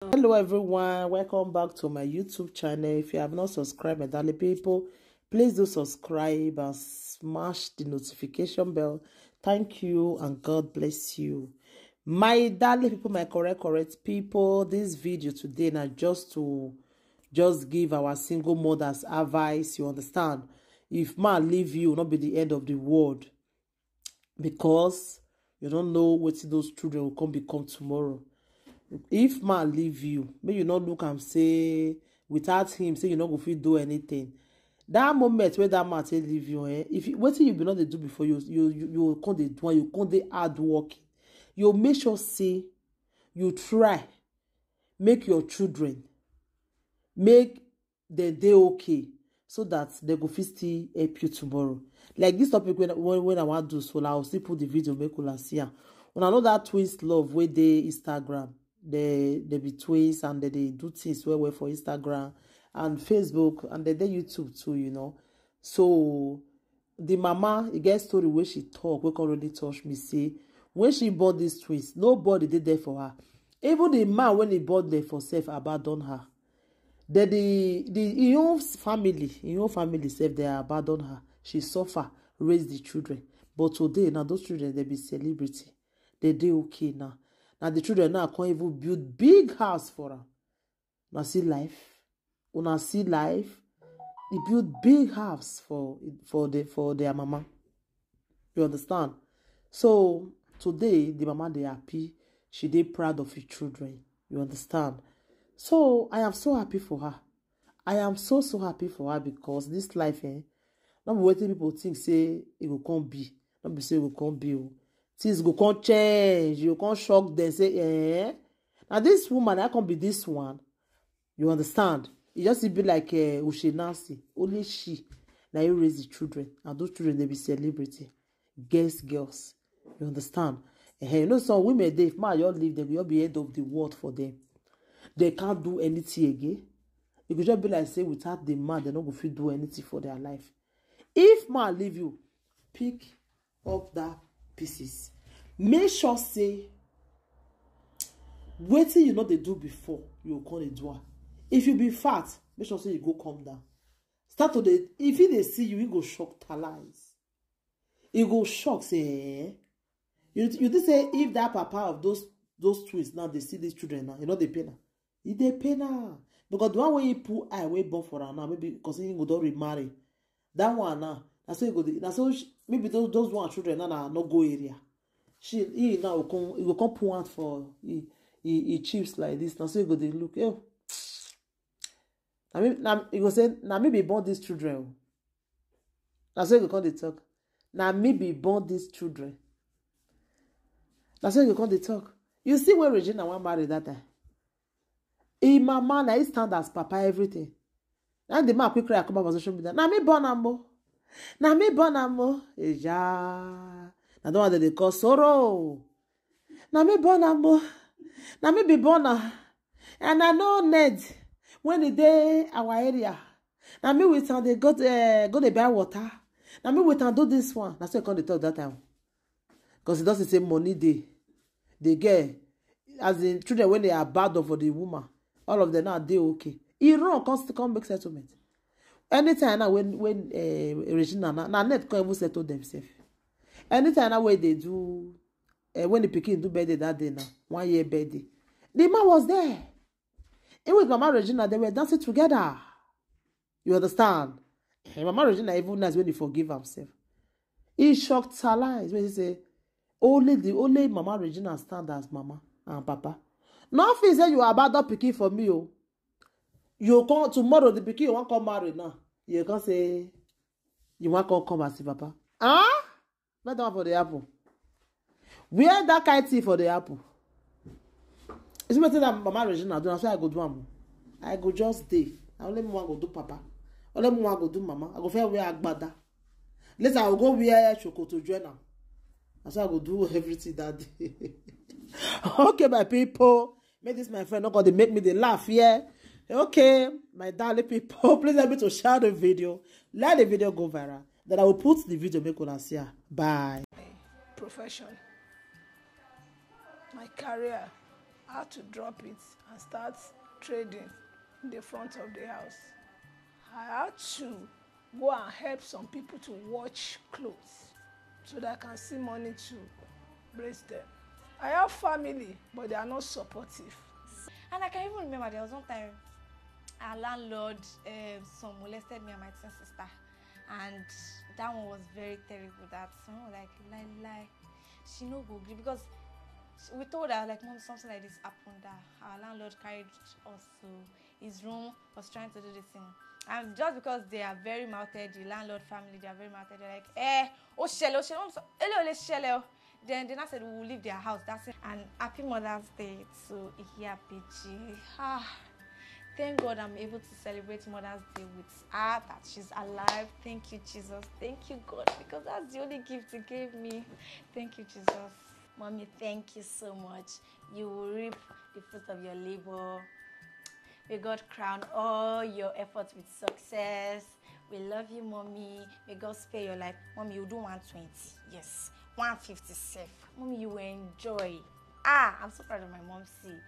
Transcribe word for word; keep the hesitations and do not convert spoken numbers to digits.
Hello everyone, welcome back to my YouTube channel. If you have not subscribed, my darling people, please do subscribe and smash the notification bell. Thank you and God bless you. My darling people, my correct, correct people, this video today now just to just give our single mothers advice, you understand? If man leave you, not be the end of the world, because you don't know what those children will come become tomorrow. If man leave you, may you not look and say, without him, say you not go fit do anything. That moment where that man take leave you, eh? If you, wetin you be not dey do before, you you you, you come dey do am, you come dey hard working. You make sure say you try make your children make dem dey okay, so that dem go fit still help you tomorrow. Like this topic when when, when I wan do so, I will still put the video make una see am. Una know that twins love wey dey Instagram. They they be twins and they dey do things well well for Instagram and Facebook and they dey YouTube too, you know. So the mama, e get story wey she talk wey come really touch me. Say when she born these twins, nobody dey there for her. Even the man when he born them for self abandon her. Then the the him own family, him own family self, they abandon her. She suffer, raise the children. But today now, those children, they be celebrity. They dey okay now. Now the children now can't even build big house for her. Now see life. Una see life. He build big house for for the for their mama. You understand? So today the mama dey happy. She dey proud of her children. You understand? So I am so happy for her. I am so so happy for her because this life, eh, not be wetin people think say it go come be. Not be say it go come be. Oh. Things go come change. You come shock them say, eh? Now this woman, I can be this one. You understand? It just be like uh, Ushe Nancy. Only she. Now you raise the children. And those children, they be celebrity. Guess girls. You understand? Eh, you know, some women, they, if man, you leave them, you'll be head of the world for them. They can't do anything again. It could just be like say without the man, they not go fit do anything for their life. If man leave you, pick up that pieces. Make sure say wetin you know they do before you come dey do am. If you be fat, make sure say you go come down. Start to dey, if he dey see you, he go shock talize. He go shock say, eh? You you think say if that papa of those those twins now they see these children now, you know they pay now. He dey pay now. Because the one wey he pull eye wey born for am now, maybe because he go don remarry. That one now, na so he go dey, na so sh- maybe those those one children now na no go area. She he now go come he go come pull out for he he, he chips like this. Na so he go dey look. Eh, na me na he go say na me be born these children. Oh. Na so he go come dey talk. Na me be born these children. Na so he go come dey talk. You see when Regina wan marry that time. Im mama na he stand as papa everything. Na the man quick cry come out for social media. Na me born am o. Na me born am o. Eja. Na the one that they call sorrow. Na me born am o. Na me be born am. And I know Ned when he dey our area. Na me with am dey go uh, go dey buy water. Na me with am do this one. Na so he come dey talk that time. Because he doesn't say money dey. The girl, as in children when they are bad for the woman, all of them now dey okay. He run come still come make settlement. Anytime now when when uh, Regina now, now net come even settle themselves. Anytime now when they do uh, when the pikin do birthday that day now, one year birthday, the man was there. He with Mama Regina, they were dancing together. You understand? Eh, Mama Regina even nice when he forgive himself. He shocked her lies when he say, only the only Mama Regina stand as Mama and Papa. Nothing say you abandon pikin for me, oh. You come tomorrow, the pikin you wan come marry now. You can say you wan come come as Papa. Huh? Where that one for the apple? Where that kind thing for the apple? You see wetin that Mama Regina do? Na so I go do am. I go just dey. Na only me wan go do Papa. Only me wan go do Mama. I go fit wear agbada. Later I go go wear chokoto join am. Na so I go do everything that day. Okay, my people. Make this my friend not gonna make me dey laugh here. Okay, my darling people, please help me to share the video. Let the video go viral. Then I will put the video make una see. Bye. Profession, my career, I had to drop it and start trading in the front of the house. I had to go and help some people to watch clothes so that I can see money to raise them. I have family, but they are not supportive. And I can even remember there was one time our landlord um, some molested me and my twin sister, and that one was very terrible. That someone was like, "Lie, lie, she no go gree," because we told her like, "Mom, something like this happened." That our landlord carried us to his room, was trying to do this thing, and just because they are very mouthed, the landlord family, they are very mouthed. They're like, "Eh, ó ṣẹlẹ̀, ó ṣẹlẹ̀." Mom said, "Ele ole ṣẹlẹ̀ o." Then they now said, "We will leave their house." That's it. And happy Mother's Day to Iya Peji. Ah, thank God I'm able to celebrate Mother's Day with her, that she's alive. Thank you, Jesus. Thank you, God, because that's the only gift He gave me. Thank you, Jesus. Mommy, thank you so much. You will reap the fruit of your labor. May God crown all your efforts with success. We love you, Mommy. May God spare your life. Mommy, you do one twenty. Yes, one fifty safe. Mommy, you will enjoy. Ah, I'm so proud of my mom. See.